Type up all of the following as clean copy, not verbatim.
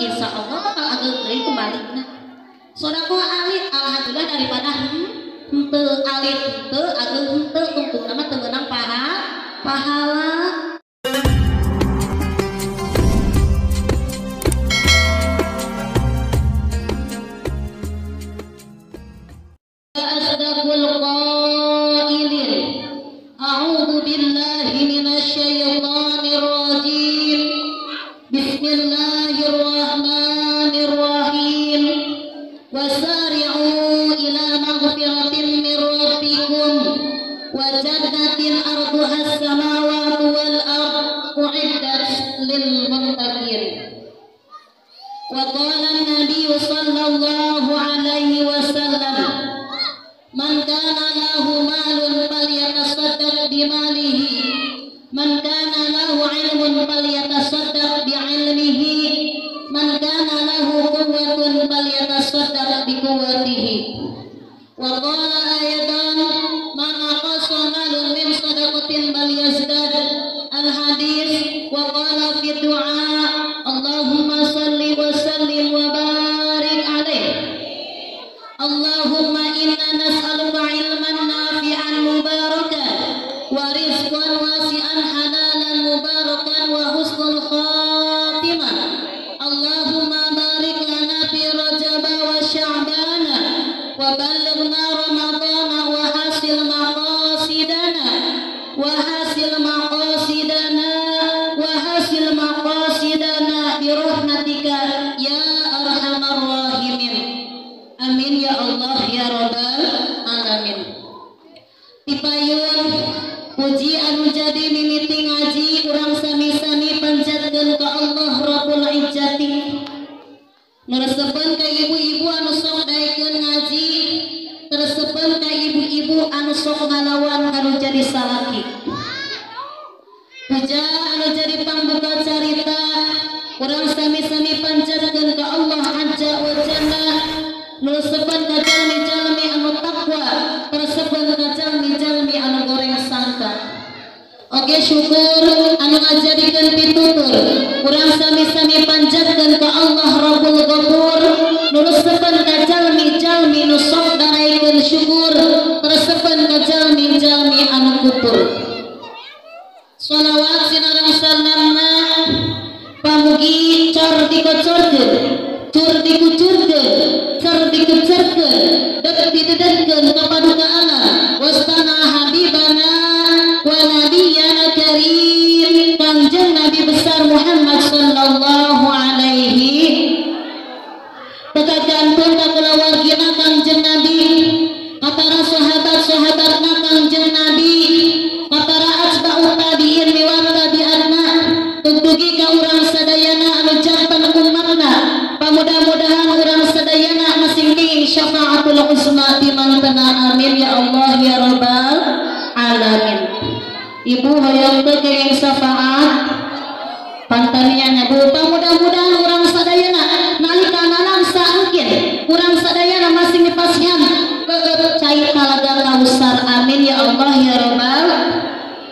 insya Allah bakal ageng deui kembalina. Sodakoh alit alhamdulillah daripada henteu alit henteu ageng henteu tungtungna mah teu meunang pahala. Asdaqul qailin. A'udzu billahi minasyaitonir rajim. Bismillahirrahmanirrahim. Wasari'u ila maghfiratin min rabbikum wa jannatin arduha as-samawati wal ard u'iddat lil muttaqin. Wa qala an-nabiy sallallahu alaihi wasallam, man kana lahu malun falyatasaddaq bimalihi, man kana lahu ilmun falyatasaddaq bi'ilmihi, man kana lahu quwwatun falyatasaddaq biquwwatihi. Wa qala aydan, man aqasa malun min sadaqatin bal yazdad. Al hadis. Wa qala fi du'a, Allahumma salli wa sallim wa barik alaihi. Allahumma inna nas'aluka ilman nafi'an mubarakan wa rizqan wasi'an halalan mubarakan wa husnul khatimah. Allahumma barik lana fi Rajab wa Sya'bana wa ballighna Ramadana wa hasil maqasidana wa hasil maqasidana wa hasil maqasidana bi rahmatika ya arhamar rahimin. Amin ya Allah ya Rabbal alamin. Tipayun puji anu jadi mimiti ngaji urang sami-sami panjatkeun ka Allah Rabbul Izzati. Nu resepeun ka ibu-ibu anu sok daekeun ngaji, teresepeun ka ibu-ibu anu sok ngalawan anu jadi salaki. Puja anu jadi pambuka carita urang sami-sami panjatkeun ka Allah Azza wa Jalla. Nusepan ka jalmi-jalmi anu takwa, persepan ka jalmi-jalmi anu goreng sangka. Oke, syukur anu ngajadikeun pitutur urang sami-sami panjatkeun ka Allah Rabbul Ghafur. Nusepan ka jalmi-jalmi nu sok daraikeun syukur, persepan ka jalmi-jalmi anu kufur. Shalawat sinareng salamna pamugi cor dikocorkeun, cur dikucurkeun, cer dikucerkeun, dek didedetkeun ka padukaana wastana habibana wa nabiyana karim Kangjeng Nabi besar Muhammad sallallahu alaihi. Teka gantun ka kulawargina Kangjeng Nabi, ka para sahabat-sahabatna Kangjeng Nabi, ka para atba'ut tabi'in miwat tabi'atna, tugdugi ka urang sadayana anu janten umatna. Mudah-mudahan urang sadayana masing dingin syafaatul uzma di mantena. Amin ya Allah ya Rabbal alamin. Ibu hoyong teu kenging syafaat pantania nya Bu. Mudah-mudahan urang sadayana nalika nalangsa engkin urang sadayana masing dipasihan beueup cai talaga kausar. Amin ya Allah ya Rabbal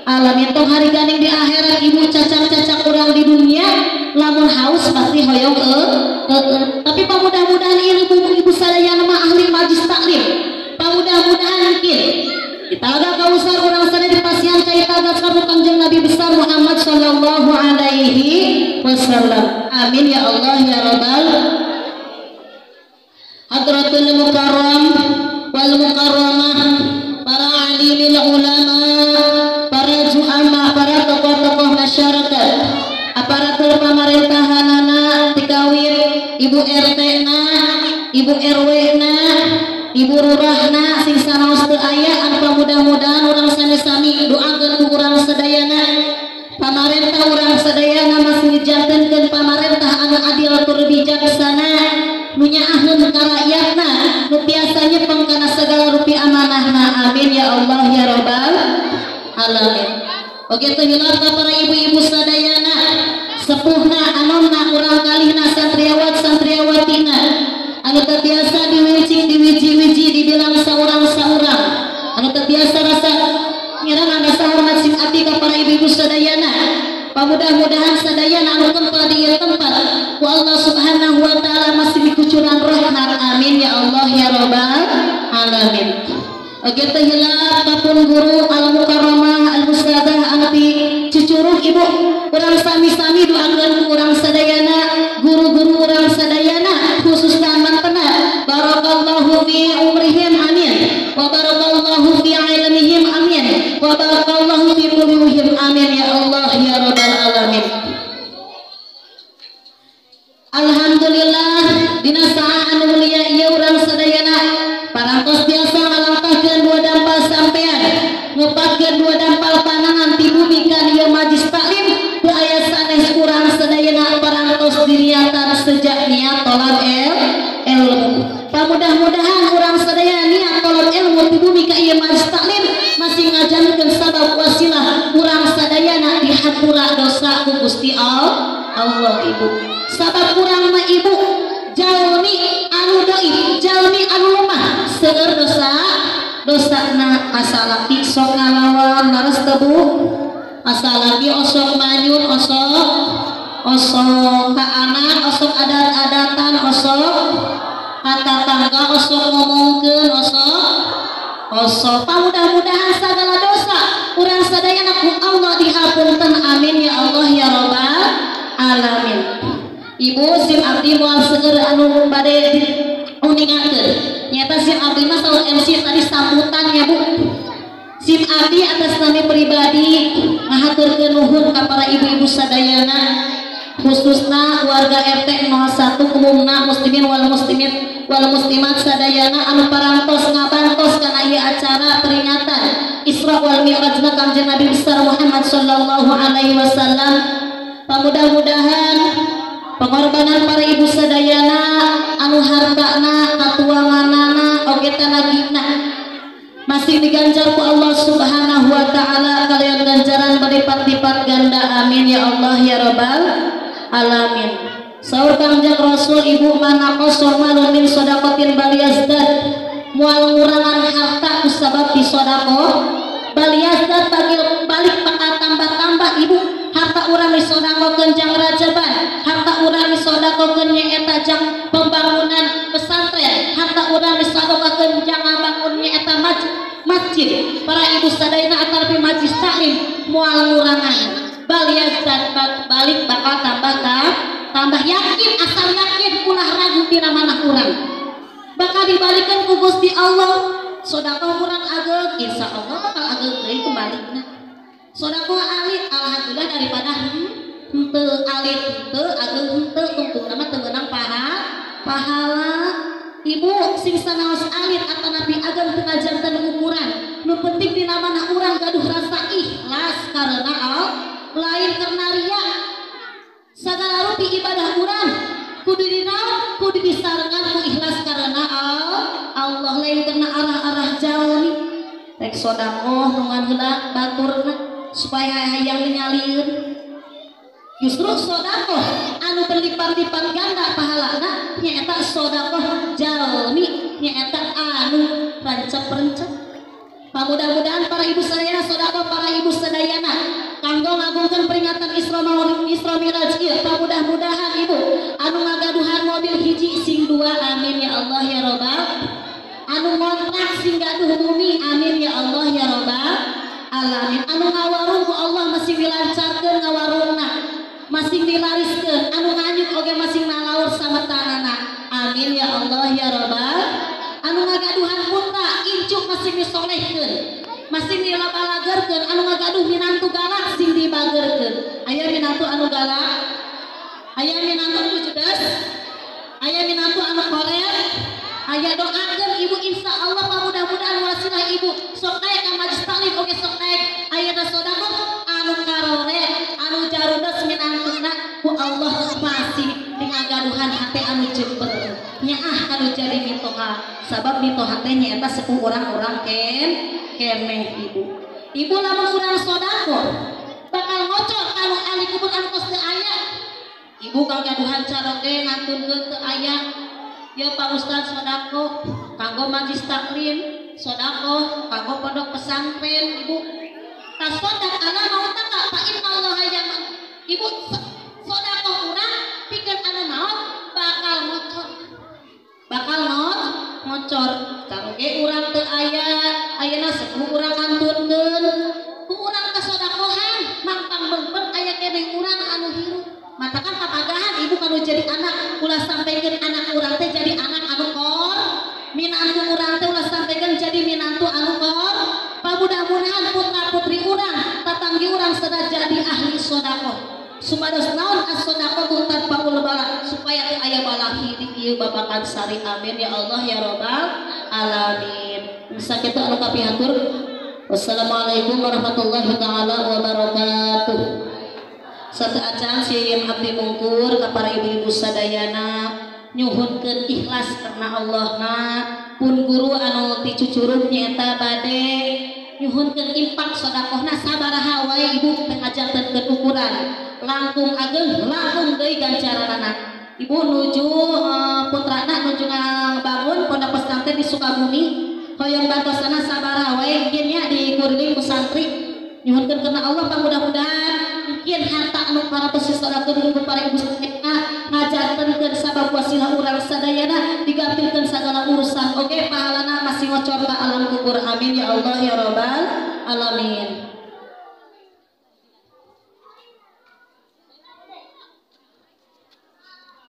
alamin. Tong hari ganing di akhirat ibu cacak-cacak urang di dunia lamun haus pasti hoyong tapi pamudah-mudahan ibu sadayana mah ahli majlis taklim. Pamudah-mudahan mungkin di talaga kausar urang sadaya dipasihan cai talaga kamu Kangjeng Nabi besar Muhammad sallallahu alaihi wasallam. Amin ya Allah ya Rabbal. Hadratul mukarram wal mukarramah, para alimil ulama, para juama, para tokoh-tokoh masyarakat, aparatur pemerintahanana tikawin, ibu RT na, ibu RW na, ibu lurah na, sing sanaos teu aya anu mudah-mudahan urang sami-sami doakeun ku urang sadayana. Pamarentah urang sadayana masih dijantenkeun pamarentah anu adil tur bijaksana, nu nyaahkeun ka rakyatna, nu tiasa nyepeng kana sagala rupi amanahna. Amin ya Allah ya Rabbal alamin. Oke, teu hilap ka para ibu-ibu sadayana, sepuhna, anomna, urang kalihna, santriawat santriawatina anu teu tiasa diwincing diwiji-wiji dibilang saurang-saurang, anu teu tiasa rasa ngirangan rasa hormat sing abdi ka para ibu-ibu sadayana. Pamudah-mudahan sadayana anu kempal di ieu tempat ku Allah Subhanahu Alamin. Oge teu hilap kapun guru Al Mukarramah Al Ustadzah anu ti Cicurug ibu urang sami-sami doakeun ku urang sadayana guru-guru urang sadayana khususna mantena barakallahu fi umrihim amin wa barakallahu fi ilmihim amin wa barakallahu fi qulubihim amin ya Allah ya rabbal alamin. Alhamdulillah dina saha anu mulia ieu urang sadayana parantos biasa ngalangkahkeun dua dampal sampean ngupatkeun dua dampal panangan ti bumi kan ieu majlis taklim teu aya sanes urang sadayana parantos diniatan sejak niat tolab ilmu. Pamudah-mudahan urang sadayana niat tolab ilmu ti bumi ka ieu majlis taklim masih ngajankeun sabab wasilah urang sadayana dihampura dosa ku Gusti Allah ibu. Sabab urang mah ibu jalmi anu dhaif jalmi anu lemah seueur dosa dosana asalaki sok ngalawan leres teu Bu asalaki osok manyun osok osok ka anak osok adat-adatan osok ka tatangga osok ngomongkeun osok osok. Pamudah-mudahan sagala dosa urang sadayana ku Allah dihapunten amin ya Allah ya rabbal alamin. Ibu sim abdi moal seueur anu bade uningakeun nyata sim abdi mah saur MC tadi sambutan ya Bu. Sim abdi atas nami pribadi ngahaturkeun nuhun ka para ibu-ibu sadayana khususna warga RT 01 umumna muslimin wal muslimin wal muslimat sadayana anu parantos ngabantos kana ieu acara peringatan Isra wal Mi'raj Kangjeng Nabi besar Muhammad sallallahu alaihi wasallam. Pamudah-mudahan pengorbanan para ibu sadayana anu hartana katuanganana oge tanagina masih diganjar ku Allah Subhanahu wa taala kalian ganjaran berlipat-lipat ganda amin ya Allah ya rabbal alamin. Saur Kangjeng Rasul ibu mana qasar malun min shadaqatin bal yazdad moal ngurangan harta ku sabab disedekah bal yazdad balik bakal tambah-tambah ibu. Harta urang disodakokeun jang rajaban, harta urang disodakokeun nyaeta jang pembangunan pesantren, harta urang disodakokeun jang ngabangun nyaeta masjid. Para ibu sadayana atanapi majlis taklim moal ngurangan bal yazdad balik bakal tambah tambah yakin asal yakin ulah ragu dina manah urang bakal dibalikeun ku Gusti Allah. Sedekah urang ageung insyaallah bakal ageung deui kembalina. Sodakoh alit alhamdulillah daripada henteu alit henteu ageung henteu tungtungna mah teu meunang pahala. Ibu sing sanaos alit atanapi ageung teu ngajanten ukuran nu penting dina manah urang gaduh rasa ikhlas karena Allah lain karena riya. Sagala rupi ibadah urang kudu dinaon kudu disarengan ku ikhlas karena Allah lain karena arah-arah jalmi rek sodakoh nungan heula baturna supaya hayang nyalieun. Justru sodakoh anu berlipat-lipat ganda pahalana nyaeta sodakoh jalmi nyaeta anu rancep-rancep. Pamudah-mudahan para ibu sadayana sodakoh para ibu sadayana kanggo ngagungkeun peringatan Isra Mi'raj ieu. Pamudah-mudahan ibu anu ngagaduhan mobil hiji sing dua amin ya Allah ya rabbal anu ngontrak sing gaduh bumi amin ya Allah ya rabbal alamin. Anu ngawarung ku Allah masih dilancarkeun ngawarungna masih dilariskeun anu nganyuk oge masih nalaur sametanana amin ya Allah ya rabbal. Anu ngagaduhan putra incuk masih disolehkeun masih dilabalagerkeun anu ngagaduh minantu galak sing dibagerkeun. Aya minantu anu galak, aya minantu anu judes, aya minantu anu korer. Aya doakeun ibu insya Allah mudah-mudahan wasilah ibu sok naik ka majlis taklim oge sok naik ayeuna sedekah anu karore anu jarudes minantuna ku Allah masih ngagaduhan hate anu jember nyaah anu jadi mitoha sabab mitoha teh nyaeta sepuh urang-urang keneh ibu. Ibu lamun urang sedekah bakal ngocor anu ahli kubur anu kos teu aya. Ibu kagaduhan caroge ngantunkeun teu aya. Ya Pak Ustaz sodako kanggo majlis taklim sodako kanggo pondok pesantren ibu tas sodak ala mau tak Pak inna Allah yang ibu sodako urang pikeun anu maot bakal ngocor caroge urang teu ayeuna ku urang kantunkeun ku urang kasodakohan mangpang beungpeung aya keneh urang anu hirup. Matakan papagahan ibu kanu jadi anak ulah sampaikan anak urang teh jadi anak anu kor, minantu urang teh ulah sampaikan jadi minantu anu kor. Pamudah-mudahan putra putri urang tatanggi urang sada jadi ahli sodakoh. Supados naon as-sodakoh tanpaul bala supaya teu aya balahi di ieu babakan sari. Amin ya Allah ya robbal alamin. Sakitu anu kapihatur. Wassalamualaikum warahmatullahi taala wabarakatuh. Satu acan sieun abdi mungkur ka para ibu-ibu sadayana nyuhunkeun ikhlas karena Allahna pun guru anu ti cucurug nyaeta bade nyuhunkeun impak sodakohna sabaraha wae ibu teu ngajarkeun ukuran langkung ageng langkung deui ganjaranana. Ibu nuju putrana nuju ngabangun pondok pesantren di Sukabumi hoyong bantosana sabaraha wae mungkin nya dikuriling ku santri nyuhunkeun karena Allah mudah-mudahan mungkin harta anu parantos disodakeun ku para ibu sadayana ngajarkeun sabab wasilah urang sadayana digampilkeun sagala urusan oge pahalana masih ngocor ka alam kubur. Amin ya Allah ya robbal alamin.